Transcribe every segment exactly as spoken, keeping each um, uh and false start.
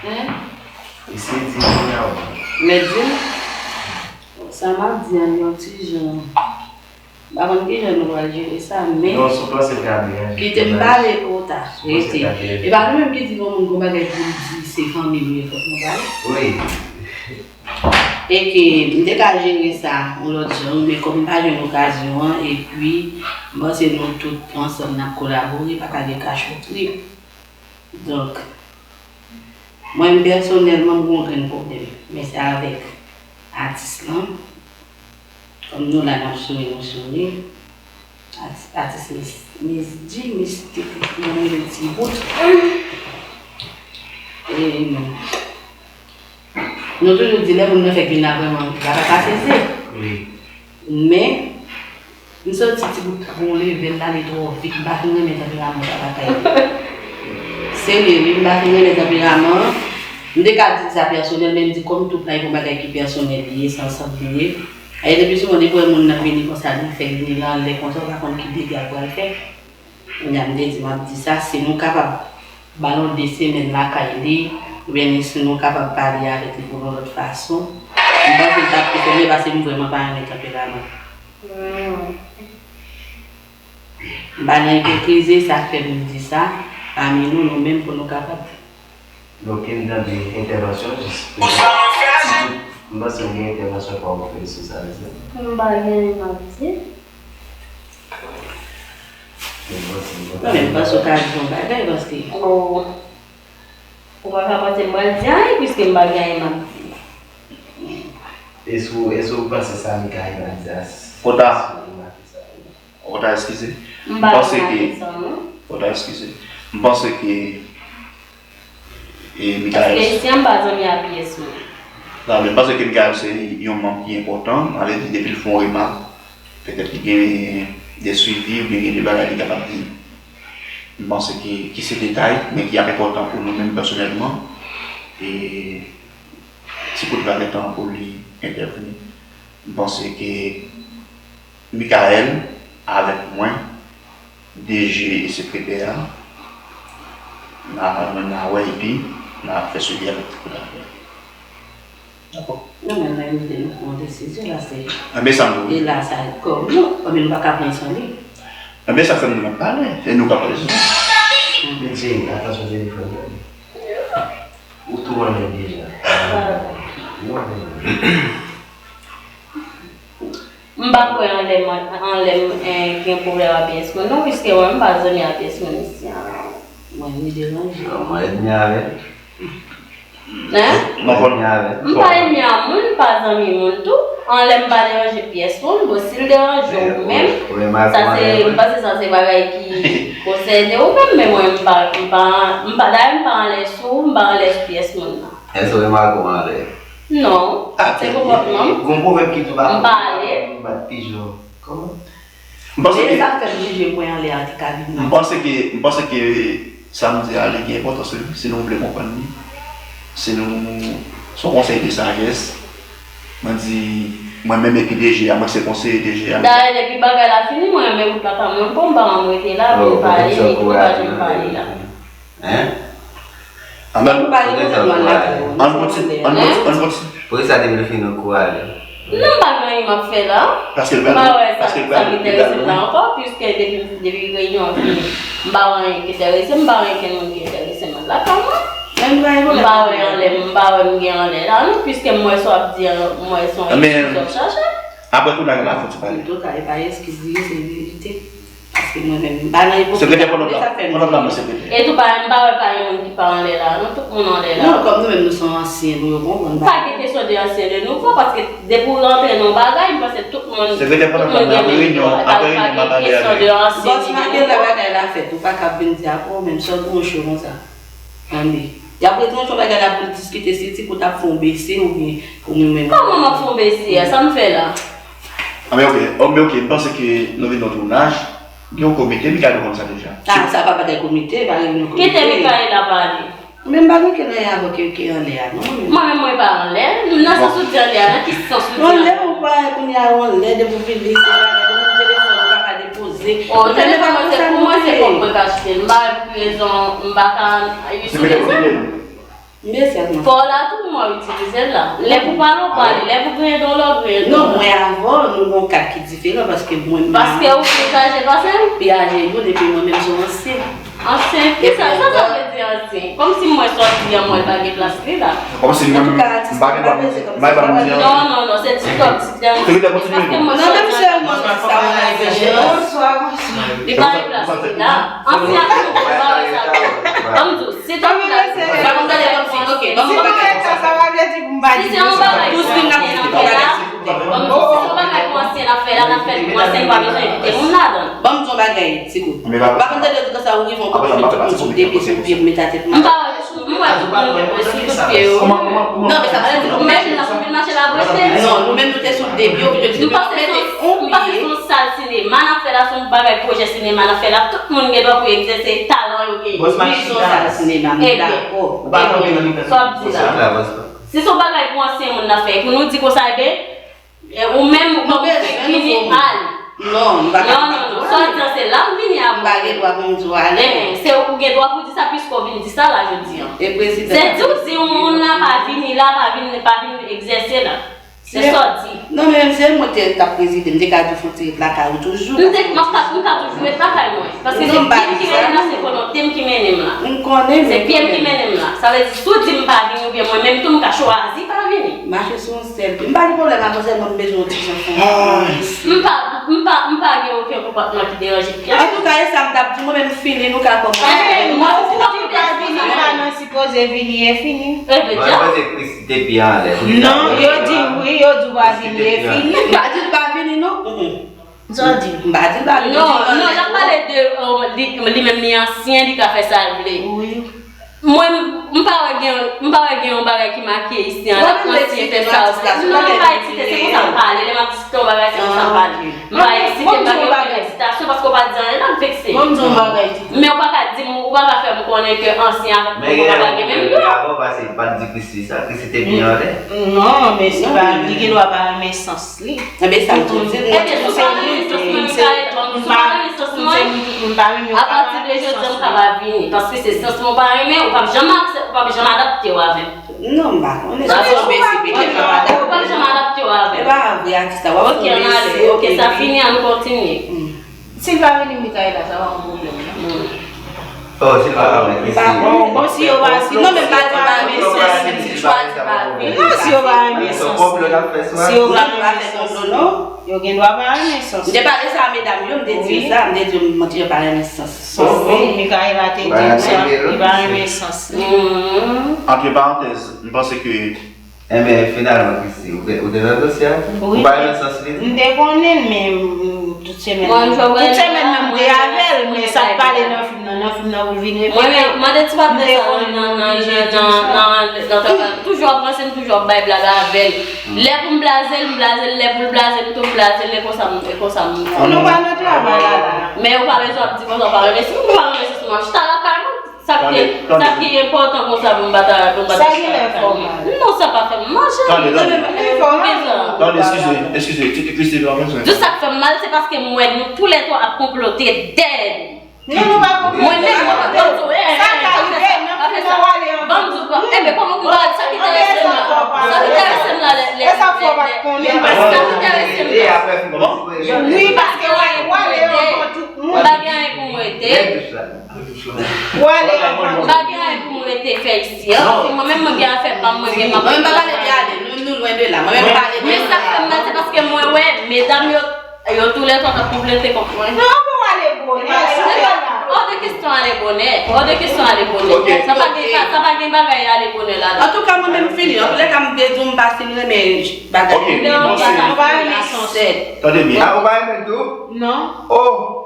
Hein? Eseye di kounye a. Mèt di m? Sa m ap di an yon ti jan. M pa konn ki jan nou pral jere sa, men. Non, sou panse m ka byen. Kite m pale, o ta. Rete. E pa nou menm ki di yon moun gon bagay pou l di, se fanmi nou ye, fòk nou pale. Wi. E ke m te ka jere sa yon lòt jan, men kòm m pa jwenn okazyon an, epi m panse nou tout ansanm n ap kolabore, pa ka gen kachotri. Donk, mwen pèsonèlman, m gen yon grenn pwoblèm, men se avèk atis lan. Kòm nou la, n ap souri, nou souri. Atis, atis Miss, Miss G, Miss T, T, T, nan mwen ti bout. E, nou toujou di lè moun nan fèk vin la vrèman, bagay pa sezi. Wi. Men, m santi ti bout tap yon level la, li twò vit, m pa fin renmen tanperaman sa lakay li. Serye, wi, m pa fin renmen tanperaman an. M te ka di sa pèsonèl, men m di kòm tout la, e pa yon bagay ki pèsonèl li ye, se ansanm li ye. E depi souvan, depi w wè moun nan vini konsa, li fè vini l anlè konsa, ou pa konn ki dega l pral fè. Kounye a, m te di, m ap di sa, si nou kapab ba l yon de semèn lakay li, oubyen si nou kapab pale avèk li pou yon lòt fason, m panse l t ap pi fè byen paske m vrèman pa renmen tanperaman. M pa nan ipokrizi, sa k fè m di sa, pami nou, nou menm pou nou kapab. Donk, m tande entèvansyon, jis petèt, m panse w gen entèvansyon pa w fè sou sa, Lizette. M pa gen anyen m ap di. Non, men m panse w ka di yon bagay, paske. Bon, ou pa ka panse m pral di anyen, piske m pa gen anyen m ap di. Èske w, èske w panse sa Michael ap di a? Kota. Èske w remake sa? Ou ta eskize. M pa remake sa, non. Ou ta eskize. M panse ke, e, Michael. Paske isi a m pa zanmi a pyès mwen. Non, men m panse ke Michael se yon manm ki enpòtan. Sa vle di, depi l fè yon remak, petèt li gen de swivi oubyen gen de bagay li kapab di. M panse ke, ki se detay, men ki ap enpòtan pou nou menm pèsonèlman. E ti kout la gentan pou li entèvni. M panse ke Michael avèk mwen, D G e sekretè a, n a, n a wè epi n a fè swivi avèk tout afè. Dakò. Non, men nan ide nou pran desizyon la, se. Enben, sa m di. E la, sa kòm nou, enben, nou pa ka pran san li. Enben, sa fè m di m ap pale, e nou ka pale sou sa. Men Jane, atansyon telefòn nan. Ou tou anlè deja. Non, men. M pa kwè anlè m, anlè m, eh, gen pwoblèm ak pyès mwen non, piske mwen m pa zanmi ak pyès mwen isi a. Mwen, li deranje. Mwen ènmi avè l. Hein? Mwen ènmi avè l. M pa ènmi a moun, m pa zanmi moun tou. Anlè m pa deranje pyès moun, bon, si l deranje w menm, sa se, m panse sa se bagay ki konsène ou menm, men mwen m pa, m pa, m pa, dayè m pa anlè sou, m pa anlè sou pyès moun nan. Èske w remake w anlè? Non, se konpòtman m. Gon pwovèb ki di w pa konn bat pijon. Kòman? M panse ke sa fè m jije mwen anlè a ki ka vin. M panse ke, m panse ke sa m di a, li gen enpòtans wi, si nou vle konprann li. Si nou, se yon konsèy de sajès. Mwen di, mwen menm epi D G a, mwen se konseye D G a. Dayè, depi bagay la fini, mwen renmen wout la pa mwen, bon, m pa renmen rete la, pou pale, ni pou pa janm pale la. Hein? Ann, ann, ann pran ti, ann pran ti, ann pran ti. Poukisa te vle fini w kou ale? Non, m pa gen anyen m ap fè la. Paske l pral, paske l pral, m pa wè sa, sa ki enterese m la ankò, piske depi, depi reyinyon an fini, m pa wè anyen ki enterese m, m pa wè ankenn moun ki enterese m lakay mwen. M pa wè anlè, m pa wè m gen anlè la, non, piske m wè sa w ap di an, m wè se yon eskiz w ap chache. Apre tou, n a gen la fòt sou pale. Antouka, e pa eskiz li ye, se verite. Paske mwen menm, m pa nan ipokrizi. Sekretè, pran lòt la, pran lòt la, mwen sekretè. E tou, pa, m pa wè pa gen moun ki pa anlè la, non, tout moun anlè la. Non, kòm nou menm, nou se yon ansyen, nou, yo konprann. Pa gen kesyon de ansyen, de nouvo, paske depi w rantre nan yon bagay, m panse tout moun, tout moun gen menm dwa. Apre reyinyon, m ap pale avè w. Bòs, malgre lè bagay la fèt, ou pa ka vin di, a, o, menm sòl mouche konsa. Tande. Y ap retranche yon bagay la pou l diskite si ti kout ap fè w bese oubyen ou menm menm. Kòman m ap fè w bese a? Sa m fè la? Anben, oke. Anben, oke. M panse ke nou vin nan tounaj. Gen yon komite, Michael konn sa deja. A, sa pa bagay komite, pa reyinyon komite. Kite Michael la pale. Men m pa gen okenn anyen avè ke, ke anlè a, non, mwen menm. Mwen menm, mwen pa anlè. Nan sans ou di anlè a, nan ki sans ou di anlè? Anlè, ou pa kounye a, anlè, depi w vini, se bagay, depi w telefòn, ou pa ka depoze. O, telefòn mwen se pou mwen, se kòb mwen ka achte l. M pa wè pou ki rezon m pa ka itilize l. Fò w la tou pou mwen itilize l la. Lè pou pale, w pale. Lè pou griyen dlo, w griyen dlo. Non, mwen avè w, nou gen yon kad ki diferan paske mwen menm. Paske ou pi aje pase m? Pi aje youn, epi mwen menm se yon ansyen. Ansyen? Kisa sa, sa vle di ansyen? Kòmsi mwen sòti an mwen pa gen plas li la. Kòmsi mwen menm m pa gen dwa moute. M pa gen dwa moute. Non, non, non, se TikTok. Paske mwen sòti an mwen pa gen plas li la. Li pa gen plas li la. Ansyen ak nouvo, m pa wè sa tou. Ban m di w, si tout moun la, ban m tande, ban m di, ok, ban m di yon bagay. Si se yon bagay pou ansyen n ap fè la, ban m di, si se yon bagay pou ansyen n ap fè la, n ap fè l pou ansyen, nou pa bezwen envite moun ladan l. Ban m di yon bagay, Tigo. Ban m tande, tout sa ou rive yon kote, tout moun sou de pye, sou pye, ou met atè pou m. M pa wè, m wè tout moun sou tout pye yo. Non, men sa vle di nou menm, nou vin mache la brete. Non, nou menm, nou te sou de pye, ou vin di nou mete yon pye. M panse se yon sal sinema n ap fè la, se yon bagay pwojè sinema n ap fè la, tout moun gen dwa pou egzèse talan yo genyen. Wi, se yon sal sinema, m dakò. Ebyen, sa w ap di la. Si se yon bagay pou ansyen moun nan fè, pou nou di konsa, ebyen, e, ou menm, ou kòm ou fèk vini, al. Non, nou pa ka. Non, non, non, sa w di an, se la m vini a. M pa gen dwa pou m di w ale. Ebyen, se ou gen dwa pou di sa, piske w vin di sa la jodi an. E prezidan. Se di w di yon moun la pa vini la, pa vin, pa vin egzèse la. Se sa w di. Non, men se mwen te, t ap prezide, m te ka di w fon ti ret lakay ou toujou. M te, m ap ka, m ka toujou ret lakay mwen. Paske se pye m ki mennen m la, se volonte m ki mennen m la. M konnen, men se pye m ki mennen m la. Sa vle di, si w di m pa vini, oubyen mwen menm tou, m ka chwazi pa vini. Mache sou yon sèl pye. M pa gen pwoblèm avè w, sèlman m bezwen yon ti jan fon. M pa, m pa, m pa gen okenn konpòtman ki deranje pye m. Antouka, e sa m t ap di, mwen menm fini, nou ka kòmanse. Mwen, ou pa vini, pa nan sipoze vini, e fini. Mwen panse Chris te pye anlè. Non, yo di wi, yo di w pa vini, e fini. M pa di l pa vini, non. Sa w di? M pa di l pa vini. Non, non, l ap pale de, euh, li, li menm li ansyen, li ka fè sa l vle. Wi. Mwen, m pa wè gen, m pa wè gen yon bagay ki make isi an, ansyen fè sa. Non, m pa eksite, se konsa m pale. Lè m ap diskite yon bagay, se konsa m pale. M pa eksite, m pa gen okenn eksitasyon paske w pa di anyen, l ap vekse. Ban m di yon bagay. Men ou pa ka di m, ou pa ka fè m konnen ke ansyen avèk nouvo pa pral gen menm dwa. Avan, paske pa t di Chrissy sa. Chrissy te byen anlè. Non, men se pa, li gen dwa pa renmen sans li. Ebyen, sa m tou di, mwen tou se moun, se moun, se moun, tout moun pa renmen sans mwen. Apati de jodi a, m ka pa vini. Paske se sans mwen ou pa renmen, ou p ap janm aksep-, ou p ap janm adapte w avè m. Non, m pa konnen. Sa se yon prensip, li te pran madam. Ou p ap janm adapte w avè m. E pa vre, atis la, w ap fè yon mesye. Ok, sa fini, ann kontinye. Si l pa vini, Michaela, sa pa yon pwoblèm, non? Oh, si l pa vini, si. Bon, si yo pa, si non, men pa di pa vini, si l chwazi pa vini. Non, si yo pa renmen sans. Si yo pa renmen sans, yo gen dwa pa renmen sans. M te pale sa a medam yo, m te di yo sa, m te di yo, m te di yo pa renmen sans. Wi, Michaela te di m sa, li pa renmen sans li. Antre parantèz, m panse ke Enben, finalman, Chrissy, ou te, ou te nan dosye a? Wi. Ou pa renmen sans li? M te konnen l, men, mm, tout semèn nan, tout semèn nan, m te avè l, men sa k pale nan fim nan, nan fim nan pou l vin repete. Mwen menm, mande ti patnè sa nan, nan, nan, nan, nan, nan travay. M toujou ap ranse, m toujou ap bay blag avè l. Lè pou m blaze l, m blaze l, lè pou l blaze m tou, m blaze l, e konsa m, e konsa m. Nou pa nan travay la, la. Men ou pa bezwen ap di konsa, ou pa renmen sans, ou pa renmen sans, mwen chita lakay mwen. Sa k pi, sa k pi enpòtan konsa pou m pa ta, pou m pa ta chita lakay mwen. Non, sa pa fè m mal. Tande, tande. Tande, eskize, eskize, ti, ti, ti, ti, ti, ti. Sa k fè m mal, se paske m wè nou toulètwa ap konplote dèyè li. Non, nou pa konplote. Mwen menm, mwen pa konplote. Sa ka rive, nan fim nan w ale anvan. Ban m di w, enben, kòman pou m pa, sa ki enterese m la, sa ki enterese m la, lè, lè, lè, sa ki enterese m la. Wi, paske w ale anvan tout moun. M pa gen anyen pou m rete. Ou ale anvan. M pa gen anyen pou m rete fè isi an. Paske mwen menm, mwen gen afè pa m, mwen gen m ap. Mwen menm pa pale de ale, nou, nou lwen de la. Mwen menm pale de. Men sa k fè m mal, se paske mwen wè medam yo, yo toulètwa t ap konplete kont mwen. Non, pou ale bonè, sou la. Hors de question ale bonè. Hors de question ale bonè. Sa pa gen, sa pa gen bagay ale bonè ladan. Antouka, mwen menm fini. Antoulèka, m te di w m pa fin renmen bagay. Non, nou pa renmen sans. Tande byen. Ah, ou pa renmen l tou? Non. Oh.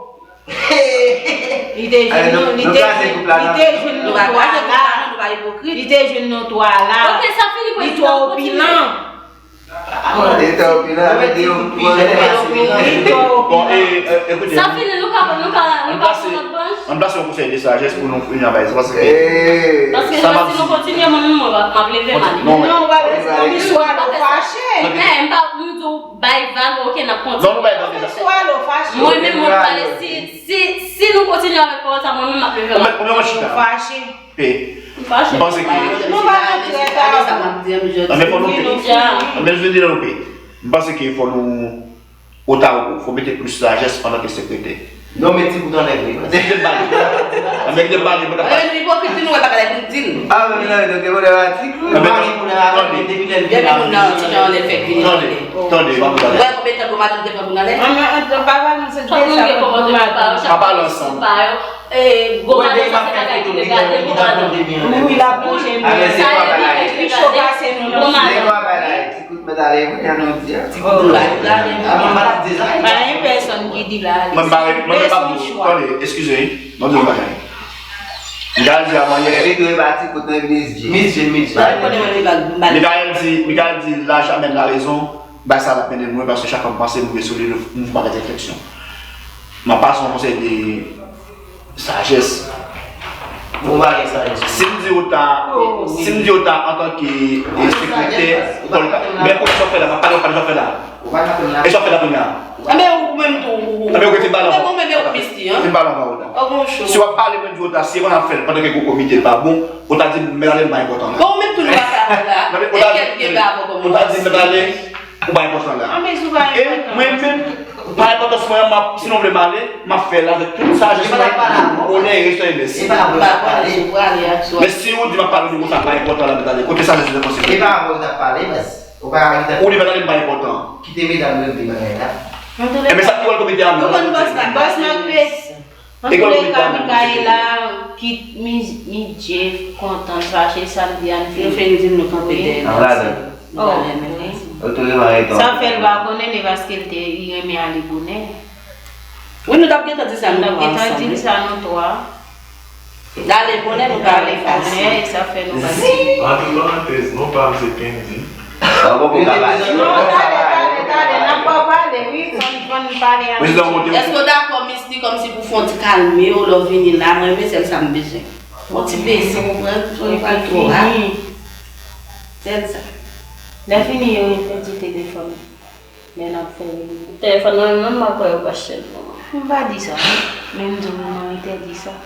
Li te jwenn nou, li te jwenn, li te jwenn nou twa la. Li te jwenn nou twa la. Ok, sa fini, li twò opilan. Li twò opilan, li twò opilan. Sa fini, nou ka, nou ka, nou ka fè lòt branch. Ann plase yon konsèy de sajès pou nou fini an bay sa, paske, paske si nou kontinye, mwen menm, mwen, m ap leve m ale. Non, w ap leve m ale, swa nou fache. Men, m pa, m di w, bay vag, ok, n ap kontinye. Non, nou bay vag deja. Swa nou fache. Mwen menm, mwen pale si Si, si nou kontinye avèk pawòl sa, mwen menm m ap leve m. Ou mèt, ou mèt chita. Fache. Pe. M panse ke... Nou pa nan trèt avè sa m ap di an, m jodi. Anben, fò nou... Anben, jodi la nou pe. M panse ke fò nou, Otawou, fò mete plis sajès antanke sekretè. Non, men ti bout anlè vre. Anben, kite m pale. Anben, kite m pale, mwen t ap pale. Anben, nou ipokrit, nou wè bagay la pou n di l. Ah, men non, donk, e mwen la ti. Anben, mari moun nan, depi lè l vin la, depi moun nan, ti jan lè fèk vini. Tande, tande, m ap pale. Ou wè konbyen tan gwo madanm te pran pou n ale? Anben, anben, pa pale ansanm, deja, gwo madanm. Pa pale ansanm. E, gwo madanm sa se bagay ki te gate pou madanm. Wi, l ap manje mwen. Sa e li ki cho pase nou. Gwo madanm. Ti kout mèt ale, mwen, an nou di, ti kout mèt ale. Pa gen pèsonn ki di l ale. Mwen pa, mwen pa pou. Tande, eskize, wi. Mwen di yon bagay. Mikael di avan yè. Li dwe ba ti kout nan Miss J. Miss J, Miss J. Mikael di, Mikael di, la jamè la rezon. Bay sa l ap mennen mwen, paske chak fwa m panse m rive sou li, m fè yon bagay de refleksyon. M ap pase yon konsèy de sajès. Bon bagay sajès. Si m di w ta, si m di w ta antanke, e, sekretè, men kote sa w fè la, m ap pale w, pale sa w fè la. E sa w fè la kounye a. Anben, ou menm tou, ou, ou. Anben, ou gen ti balon. Anben, ou menm, ou misti, an. Ti balon, ou ta. Si w ap pale, mwen di w ta, si w ap fè l pandan ke gwo komite pa bon, ou ta di m, mèt ale, m pa enpòtan la. Bon, ou menm tou, nou pa ka la. Ou ta di m, mèt ale, ou pa enpòtan la. E mwen menm, pa enpòtans mwen an, m ap, si nou vle m ale, m ap fè l avèk tout sajès mwen, onè e respè e mèsi. Men si ou di m ap pale, ou di konsa, pa enpòtan la, mèt ale. Kote sajès ou te panse? Ou di mèt ale, m pa enpòtan. Kite medam yo regle bagay la. Enben, sa ki wòl komite a menm? Ou konn bòs la, bòs la kwit. Antouleka, Mikaela kit Miss J kontan, fache, samdi a n fin. Nou fin di l, nou kanpe dèyè l. An ladan. Sa fè l pa konnen, men paske l te, li renmen ale bonè. Wi, nou t ap gentan di sa, nou twa ansanm, wi. L ale bonè, nou pa ale fache. Bonè, sa fè nou pa di. Antre parantèz, non pa m se Kendy. Sa poko ka pale. Non, tande, tande, tande, n ap pale, wi, fò n, fò n pale a Miss J. Èske w dakò, Misty, kòmsi pou fè yon ti kalme w, lè w vini la, mwen menm sèl sa m bezwen. Yon ti beze, w konprann, fò n pa twò a. Sèl sa. Lè fini, yo entèdi telefòn. Lè n ap fè reyinyon. Telefòn nan men m, m pa kwè yo pa chèl non. M pa di sa, non. Men m di w, nou nan entèdi sa.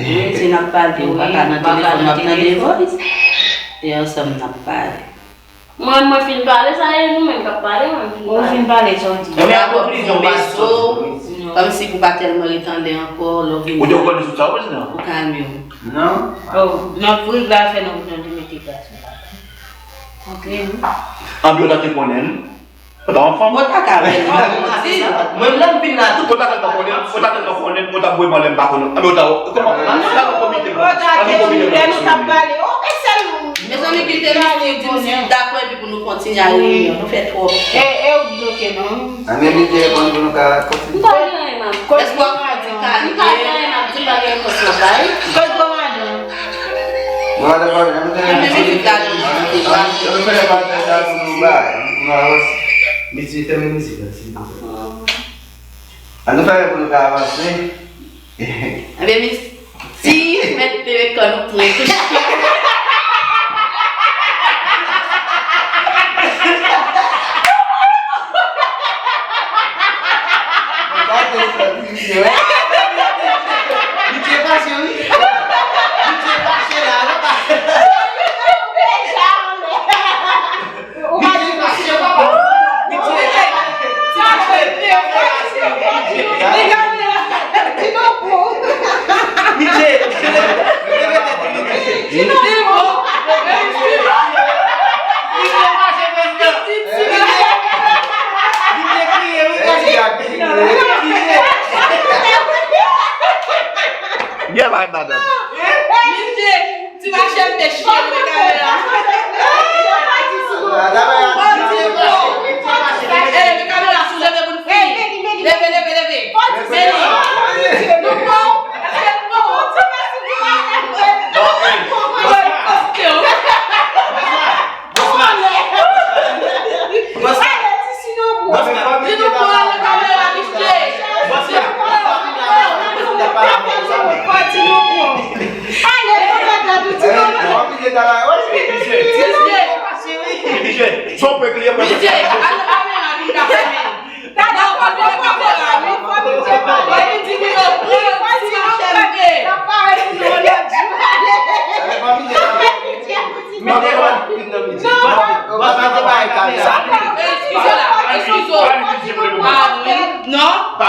Wi, si n ap pale, ou pa ka nan telefòn, w ap tande voice. E ansanm n ap pale. Mwen, mwen fin pale, sa e nou menm k ap pale, mwen fin pale. Ou fin pale, sa w di. Mwen a konklizyon, pa sot. Kòmsi pou pa tèlman ret anlè ankò, lè w vini. Ou te konn sou sa, prezidan? Ou kalme w. Non. Oh, nan pri la fè nou, nou te mete gaz. Ok, wi. Anpi w ta te konnen l. Ou ta yon fanm. Mwen pa ka wè l, mwen di. Mwen lè m vin la, tout. Ou ta tèlman konnen, ou ta tèlman konnen, ou ta voye m anlè m pa konnen. Anpi w ta, kòman, ann nan komite, ann nan komite. Lè nou t ap pale, oh, e sèl. Mezanmi, kite nou di nou dakò epi pou nou kontinye a reyinyon. Nou fè twòp. E, e ou bloke non. Ann men li te reponn pou nou ka kontinye. M pa gen anyen m ap di. Èske w ap di kalme? M pa gen anyen m ap di, m pa gen repons m ap bay. Kot gwo madanm? Gwo madanm pa vin, ann nou fè yon ti, ann nou fè yon pati sa pou nou bay, pou nou avanse. Misye fèmen mizik la, silvouplè. Ann nou fè pou nou ka avanse. Anben, Misty, mèt leve kò nou pran kouch. Gade sa, Misty, wi. Misty fache, wi. Misty fache la, wi. Ou pa di mèsi, papa. Li gade la. Di nou pou. Di nou pou. Byen bay madanm. Misye, ti machann te chire kamera. Leve kamera sou leve pou n fini. Leve, leve, leve. Vini. Nou pran w. Di nou pran nan kamera, Misye. Di nou pran. Di nou pran. Ale, papa, gade, di nou pran. Misye. Misye. Misye. Misye. Al nan kamera, vin nan kamera. Gade, gade, gade, gade. Epi di nou pran. Di nou pran. Gade. Ale, pa vin nan lòt jou. Ale.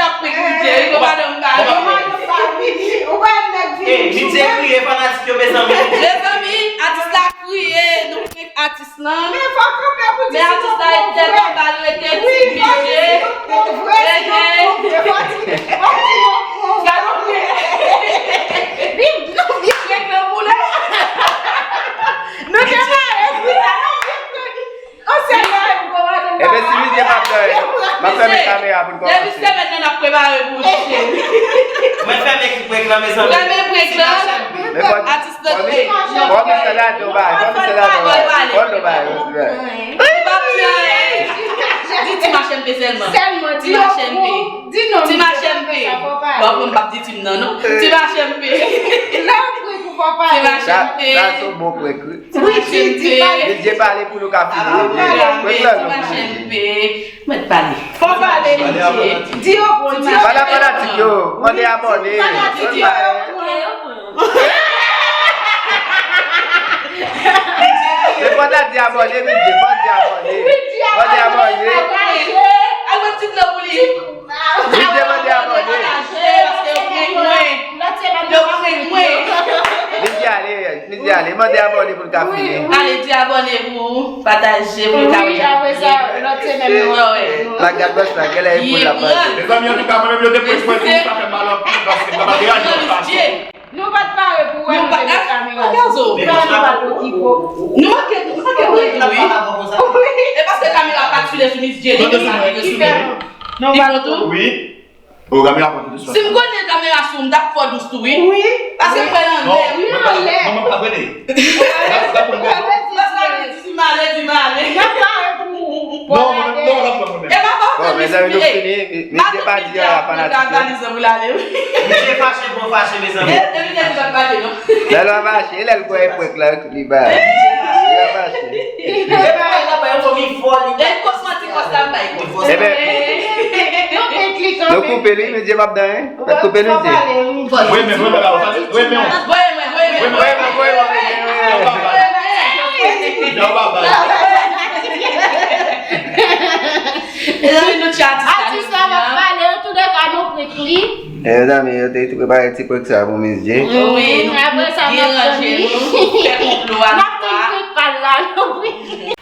t ap prank Miss J wi, gon madanm pa vini. Ou pa nèg vini. Miss J kriye, fanatik yo, mezanmi. Mezanmi, atis la kriye, nou prank atis lan. Men fò kanpe pou di si nou pran vre. Wi, fò di si nou pran vre, fò di, fò di nou pran vre. Gade yon vre. Li, nou byen regle boule. Nou te mare, wi, sa nou byen regle. Ebyen, si Miss J p ap dòmi, m ap fèmen kamera pou n kòmanse. Depi semèn nan, n ap prepare pou w, cheri. Mwen fèmen ki prank lan, mezanmi. Fèmen prank lan. Men fò, fò Miss, fò Miss J ladan yon bagay, fò Miss J ladan yon bagay. Fò l yon bagay, fò l yon bagay. Ou p ap di anyen. Di Team H M P sèlman. Sèlman, di Team H M P. Di non, Team H M P. Bon, m p ap di team nan, non. Team H M P. Lè w prank ou fò pale. Team H M P. Sa, sa se yon bon prank, wi. Wi, di, di, pale. Miss J pale pou nou ka fini. Prank lan, non. Team H M P. Mèt pale. Fò pale, Miss J. Di yo bon, di yo. Pale a fanatik yo, mande abòne. Fanatik yo. Se fò ta di abòne, Miss J, fò di abòne. Fò di abòne. Al wè ti dlo pou li. Miss J mande abòne. Pataje, paske yo prank mwen. Yo prank mwen. Miss J ale, Miss J ale, mande abòne pou l ka fini. Ale di abòne pou pataje, pou l ka wè. Wi, apre sa, lòt semèn nou ap wè. Magadbòs la, genlè epòl la pase. Mezanmi, antouka, mwen menm yo te prank mwen, sa fè mal anpil, paske m pa t reyaji anfas. Nou pa t pare pou wè nou te met kamera sou. Fè nou pa t okipe w. Nou manke, nou manke prank tou, wi. Wi. E paske kamera pa t file sou Miss J, li te sa rive sou li. Li bon tou? Wi. O, kamera pran tou dousman. Si m konnen kamera sou, m t ap fò dous tou, wi. Wi. Paske m kwè nan lè. Wi, nan lè. Non, mwen pa prete. Paske di m ale, di m ale. N ap pare pou ou. Non, non, non, non, non, non. E pa pa. Bon, mezanmi, nou fini. Miss J pa di a fanatik yo. Miss J fache, bon fache, mezanmi. E, e, Miss J pa fache, non. Lè l pa fache, lè l kwè e prank la, li ba. Li pa fache. Li pa fache, li pa fache. Ebyen, nou koupe li, Miss J p ap dan, hein? N ap koupe li, Miss J. Voye men, voye men, voye men. Voye men, voye men, voye men. Mezanmi, nou tchè atis la. Atis la p ap pale, antouleka, nou prank li. E, mezanmi, yo te prepare ti prank sa pou Miss J. Wi, nou deranje nou, fè konplo a nou a. N ap prank pa l la, nou prank.